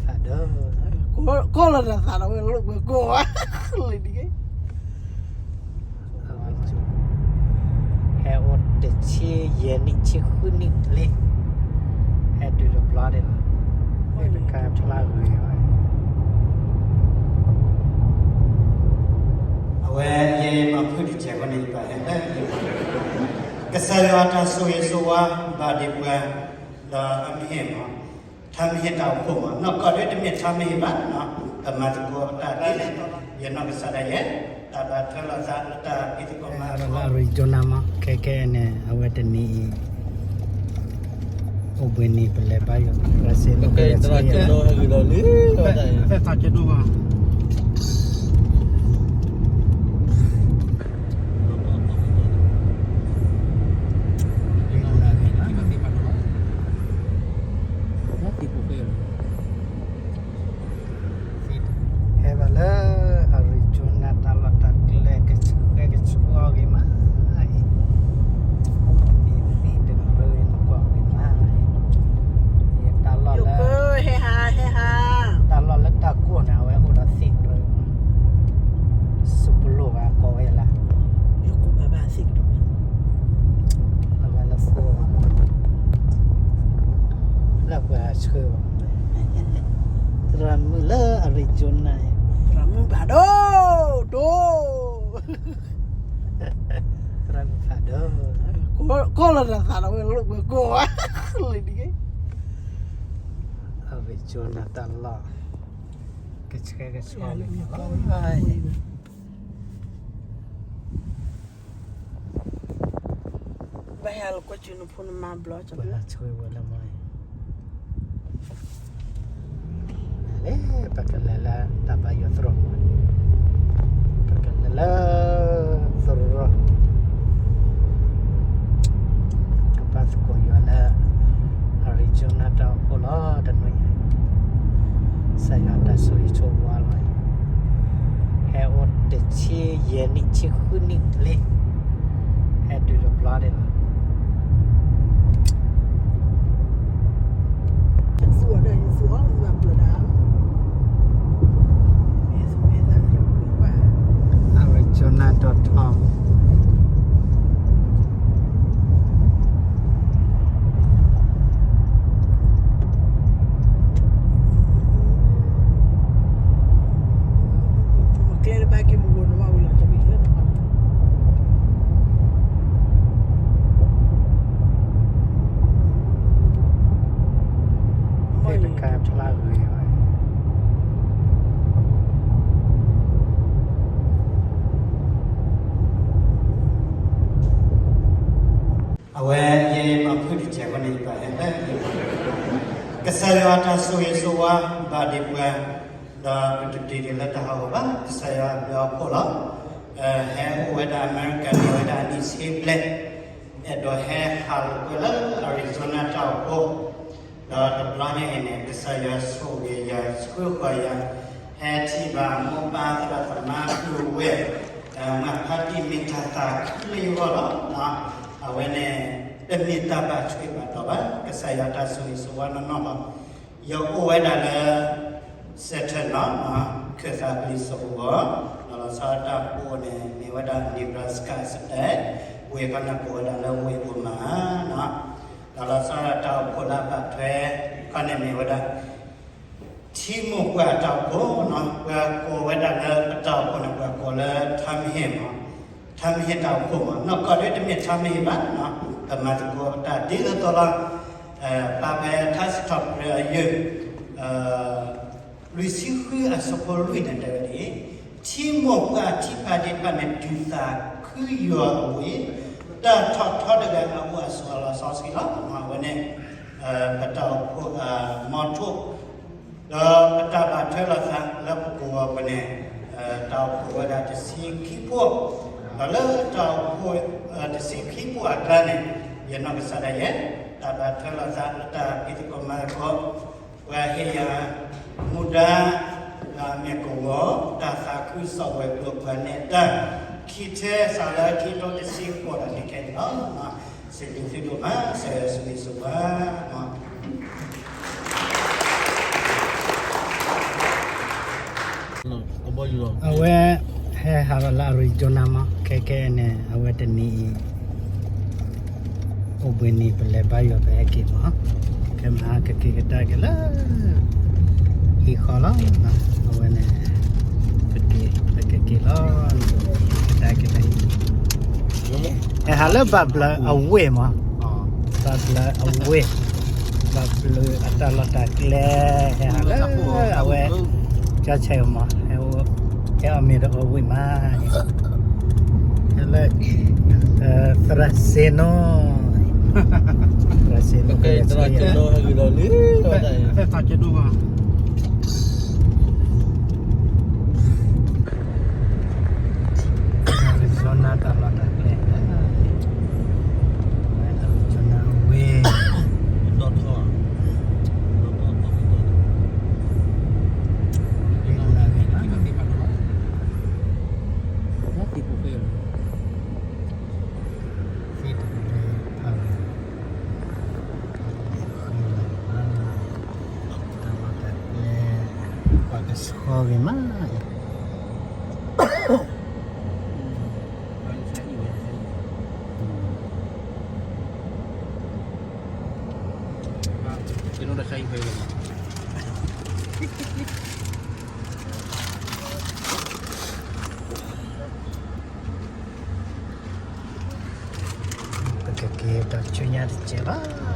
ဒီး ကိးလီၤတၢ်သးဒီးဝဲလိာ်ကွဲကိးဝဲ လံဒ်က့ ဟဲအိၣ်တဆံယဲၢ်နံၣ်ဆံဃုနံၣ်လံ, ဟဲတုၤတဘျီန့ၣ်လီၤ, တခါဖျါဂ့ၤဘၣ်, အဝဲယဲမၤဖုတစဲးဃီန့ၣ် ယဘၣ်ဟဲလၢ ကစၢ်ယွၤတၢ်ဆိၣ်ဂ့ၤဆိၣ်ဝါဘၣ်ဒံးပှၤ, ဒီးအမ့ၢ်မး ထါမ့ၢ်ဟ့ၣ်တၢ်အိၣ်ဖှိၣ်မး နီၢ်ကီၢ်ဒ်တမ့ၢ်ထါမ့ၢ်ဟ့ၣ်ဘၣ်, ပမၤသကိးတၢ်ဒ်လဲၣ်, ယနီၢ်ကစၢ်ဒၣ်ယဲ, တၢ်ဘၣ်ထွဲလိာ်သးလၢတၢ်ဖံးသကိးမၤသကိး Arizona မး ခဲကဲန့ၣ် အဝဲတနံၤအံၤ အိၣ်ဘှံးနံၤပလဲၤဘါယွၤ Brazil အိၣ်ဘှံးနံၤ ဟဲဘၣ်လၢ Arizona တၢ်လီၢ်တၢ်ကျဲကဆှဲကဆှီဂ့ၤမးအံၤ, သ့ၣ်တရၢနကွၢ်ဂ့ၤမးအံၤ, တၢ်လီၢ်လၢ ဟဲဟး ဟဲဟး, တၢ်လီၢ်လၢတၢ်ကိၢ်န့ၣ် အဝဲအိၣ်ဒီးသ့ၣ်တရၢ, စူပလိၣ်ဂၤကိးဝဲလၢ ယကိးဘၣ်ဘၣ်သ့ၣ်တရၢ အဝဲလၢသိ လၢပှၤဆှၢဘၣ်, သရၣ်မုၣ်လၢ Arizona သရၣ်မုၣ်ဖးဒိၣ်ဒိၣ်, သရၣ်မုၣ်ဖးဒိၣ်, ကိးလီၤတၢ်သးဒီးဝဲလိာ်ကွဲကိးဝဲ လံဒ်က့ Arizona တၢ်လီၢ် ကဆှဲကဆှီလံ ဘၣ်ဟဲလီၤကွၢ်ကၠူနဖိနမါဘျီ ဆှၢဝဲလၢမီၢ်, လၢပကလဲၤလၢတၢ်ဘါယွၤသရိာ်, ပကလဲၤလၢသရိာ်, ကဘၣ်သကိးယွၤလၢ Arizona တၢ်အိၣ်ဖှိၣ်လီၤ တနွံအံၤ, ကစၢ်ယွၤတၢ်ဆိၣ်ဂ့ၤဆိၣ်ဝါလီၤအံၤ, ဟဲအိၣ်တဆံယဲၢ်နံၣ်ဆံဃုနံၣ်လံ, ဟဲတုၤတဘျီန့ၣ်လီၤ. အရကၠိနၢ်တီၢ်ထီၣ် ကျဲလၢဘၣ်က့ၤမုၢ်ဂိၤနမၤဝံၤလီၤ တဘ့ၣ်လၢနမၤ သ့ၣ်တခါဖျါဂ့ၤဘၣ် အဝဲယဲမၤဖုတစဲးဃီန့ၣ် ယဘၣ်ဟဲလၢ ကစၢ်ယွၤတၢ်ဆိၣ်ဂ့ၤဆိၣ်ဝါဘၣ်ဒံးပှၤ, ဒီးပတတုၤဒံးလၢတၢ်ဟးဂီၤဘၣ် ကစၢ်ယွၤအဘျုးအဖှိၣ်လီၤ. ဟဲအိၣ်ဝဲဒၣ်အမဲရကၤန့ၣ် ဝဲဒၣ်အနံၣ်ဆံဘျဲၣ်, အဲၣ်ဒိးဟဲဟးလိာ်ကွဲလၢ Arizona တၢ်အိၣ်ဖှိၣ်, ဒီးတဘျီညါအံၤန့ၣ် ကစၢ်ယွၤဆိၣ်ဂ့ၤယၤ ဆှၢဃီၤယၤ, ဟဲထံၣ်ဘၣ်မိၢ်ပၢ်သရၣ်သမါပုၢ်ဝဲၢ်, မၤဖါတံၢ်မ့ၢ်တၢ်သးခုလၢယဂီၢ်လီၤ. အဝဲန့ၣ် တမ့ၢ်တၢ်ဘၣ်ဆှၢဘၣ်တီၢ်ဘၣ် ကစၢ်ယွၤတၢ်ဆိၣ်ဂ့ၤဆိၣ်ဝါနီၢ်နီၢ်လီၤ. ယအိၣ်ဝဲဒၣ်လၢ Sacramento ခၢၣ်သးပျံၤစၢၤပူၤဂီၢ်, ဒီးလီၤဆီဒၣ်တၢ်အိၣ်ဖှိၣ်န့ၣ် မ့ၢ်ဝဲဒၣ် Nebraska State, ဝ့ၢ်ခီန့ၣ်ကိးဝဲဒၣ်လၢဝ့ၢ် Omaha, ဒီးလီၤဆီဒၣ်တၢ်အိၣ်ဖှိၣ်လၢအဘၣ်ထွဲ ခီန့ၣ်မ့ၢ်ဝဲဒၣ် ထံမိၢ်ပှၢ်တၢ်အိၣ်ဖှိၣ်, ပှၤကိးဝဲဒၣ်လၢပတၢ်အိၣ်ဖှိၣ်န့ၣ် ပှၤကိးလၢထါမ့ၢ်ဟ့ၣ်မး, ထါမ့ၢ်ဟ့ၣ်တၢ်အိၣ်ဖှိၣ်မး, နီၢ်ကီၢ်ဒ်တမ့ၢ်ထါမ့ၢ်ဟ့ၣ်ဘၣ်, ပမၤသကိးတၢ်ဒ်သိးသိးလီၤ. ပာ်ဖဲထါစံးထီၣ်ပတြၢၤအယုၢ် လွံၢ်ဆံဃုအဆၢဖိလွံၢ်န့ၣ်တဲဝဲဒ်အံၤ, ထံမိၢ်ပှၢ်ထံဖးဒ့တဖၣ်န့ၣ် ဒုးသးခုယွၤအဝ့ၢ်, တၢ်ထီၣ်ထီတဂၤအအိၣ်အဆိးအလီၤစီဆှံလီၤ. အဝဲန့ၣ် ပတၢ်အိၣ်ဖှိၣ်အမီထိၣ်, ဒီးပတၢ်ဘၣ်ထွဲလိာ်သးလၢပကဝီၤပူၤန့ၣ် တၢ်အိၣ်ဖှိၣ်ဝဲဒၣ်တဆံခံဖှိၣ်, ဒီးလၢတၢ်အိၣ်ဖှိၣ်တဆံခံဖှိၣ်အကျါန့ၣ် ယနီၢ်ကစၢ်ဒၣ်ယဲ တၢ်ဘၣ်ထွဲလိာ်သးလၢတၢ်ဖံးသကိးမၤသကိး ပှၤဟ့ၣ်ယၤမူဒါ ဒီးအမ့ၢ်ကဝီၤ တၢ်သးခုစီၣ်ဝဲၤကျိၤပှၤနဲၣ်တၢ် ခံထၢစးလၢခံထိတဆံဃိးဒီးန့ၣ်ခဲအံၤလီၤ. စံးဘျုးသုဒိၣ်မး ကစၢ်ယွၤဆိၣ်ဂ့ၤဆိၣ်ဝါ အဝဲ ဟဲဟးလီၤလၢ Arizona မး, ခဲကဲန့ၣ် အဝဲတနံၤအံၤ အိၣ်ဘှံးနံၤ ပလဲၤဘါယွၤ ပဟဲက့ၤမး, ခဲမုၢ်ဟါ ကက့ၤကဒါက့ၤလၢ ဟံၣ်ဃီလီၤ, အဝဲန့ၣ် ပက့ၤ ပကက့ၤလီၤ, ကဒါက့ၤလၢဟံၣ်, ဟဲဟးလၢဘၣ်ဘျၢအဝ့ၢ်မး, ဘၣ်ဘျၢအဝ့ၢ်, ဘၣ်ဘျၢအတၢ်လီၢ်တၢ်ကျဲ, ဟဲဟးလၢအဝဲ ကၠီဆဲးမး, ဟဲအီၣ်မ့ၤဒီးအီၣ်ဝံၣ်မး, ဟဲလၢ သရၣ်စ့နိ, သရၣ်စ့နိ, သရၣ်စ့နိ, ဖဲသးကဒိၣ်မး Arizona တၢ်လီၢ်တၢ်ကျဲ, Arizona အဝ့ၢ်, ပှၤကဆှီဂ့ၤမး, ပကက့ၤဒီးဆူညါတစဲးဘၣ်.